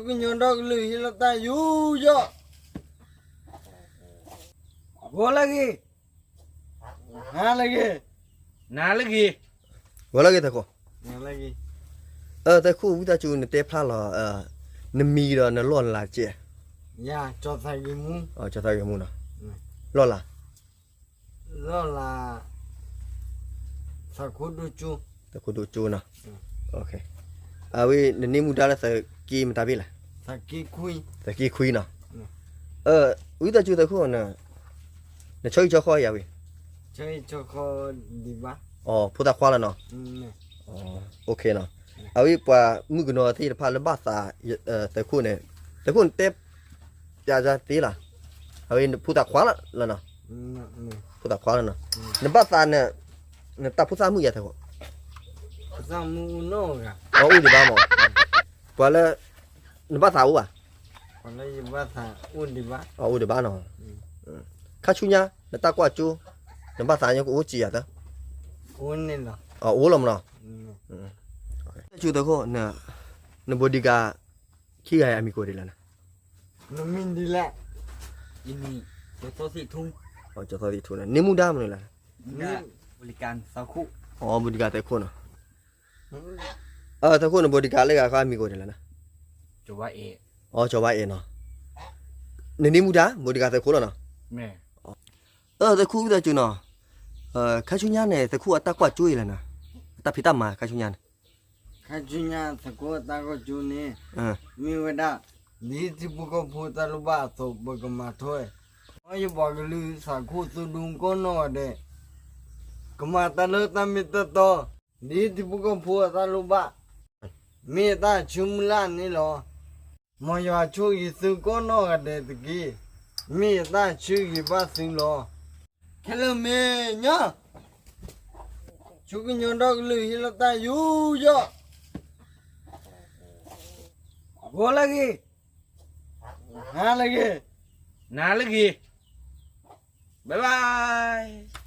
ကညီဒီကလုာ်ဟ့ၣ်လီၤတၢ်ယူးယီၣ်, ဂီၤလၢဂ့ၤ, နၤလၢဂ့ၤ, နၤလၢဂ့ၤ, ဂီၤလၢဂ့ၤသုးခိၣ်, သုးခိၣ် ဝံသးစူၤ နတဲဖျါလီၤ နမံၤဒီးနလီၢ်နလၤတက့ၢ်. ယၤ ကၠီၤသးဂ့ၤမူ, ကၠီၤသးဂ့ၤမူနီၤ, လီၢ်လၤ လီၢ်လၤ သုးခိၣ်ဒိၣ်ကၠိ, သုးခိၣ်ဒိၣ်ကၠိနီၤ, အဝဲ နန့ၢ်မူဒါလၢသုးက့မတၤဘ့ၣ်လဲၣ်, သုးက့ခွံနီၤ, ဝံသးစူၤသုးခိၣ် နဆီဟံၣ်ဆီဃီယၤဝဲ, ဆီဟံၣ်ဆီဃီ ဖိသၣ်ခွါလီၤနီၤ, နီၤ, အဝဲပှၤမုၣ်ကနီၤသ့ၣ်တဖၣ်လၢဘၣ်သး သုးခိၣ်န့ၣ်, သုးခိၣ်နတဲ ပျးသးသ့လီၤ, အဝဲနဖိသၣ်ခွါလီၤ, ဖိသၣ်ခွါလီၤနီၤ, နဘၣ်သးန့ၣ်, နတၢ်ဖိသၣ်မုၣ်ယၤသုးခိၣ်, အိၣ်ဒံးဘၣ်မး, ပှၤလၢ နဘၣ်သးအိၣ်ဘၣ်, အိၣ်ဒံးဘၣ်နီၤ, ခါဆူညါ နတၢ်ကွၢ်ကၠိ နဘၣ်သးညါကအိၣ်စ့ၢ်ယၤသၢ, အိၣ်လီၤမးနီၤ, သုးခိၣ် န bodyguard ခံဂၤအံၤအမံၤကိးဒ်လဲၣ်, နမံၤဒ်လဲၣ်, ကၠီၤသီၣ်သ့ၣ်ထူ, န့ၢ်မူဒါမနုၤလဲၣ်, သုးခိၣ်, bodyguard သုးခိၣ်နီၤ, သုးခိၣ် န bodyguard လၢဂၤဃီအမံၤကိးဒ်လဲၣ်, ကၠီၤဘၣ်အဲၣ်နီၤ, နန့ၢ်မူဒါ bodyguard သုးခိၣ်လီၤနီၤ, သုးခိၣ် ဝံသးစူၤနီၤ, ခါဆူညါန့ၣ် သုးခိၣ်အတၢ်ကွၢ်ကၠိအံၤလဲၣ်နီၤ, အတၢ်ဖံးတၢ်မၤခါဆူညါန့ၣ်, ခါဆူညါသုးခိၣ်အတၢ်ကွၢ်ကၠိန့ၣ်, မ့ၢ်ဝဲဒၣ် ဒ်ထံဖိကီၢ်ဖိတၢ်လိၣ်ဘၣ်အသိး ပကမၤထွဲ, မ်ယပှၤကလုာ်သးခိၣ်သုဒူကိးနီၢ်ဂၤဒဲး, ကမၤတၢ်လၢတၢ်မ့ၢ်တၢ်တီ, ဒ်ထံဖိကီၢ်ဖိအတၢ်လိၣ်ဘၣ်, မ့ၢ်ယတၢ်ဆၢမုၢ်လၢ်န့ၣ်လီၤ. မ်ယွၤဆိၣ်ဂ့ၤသုကိးနီၢ်ဂၤဒဲးတက့ၢ်, မ့ၢ်ယတၢ်ဆၢဂ့ၤဘၣ်သုလီၤ. ခဲလၢာ်မဲာ်ညါ, ဆူကညီဒီကလုာ်ဟ့ၣ်လီၤတၢ်ယူးယီၣ်, ဂီၤလၢဂ့ၤ, နၤလၢဂ့ၤ, နၤလၢဂ့ၤ, bye bye.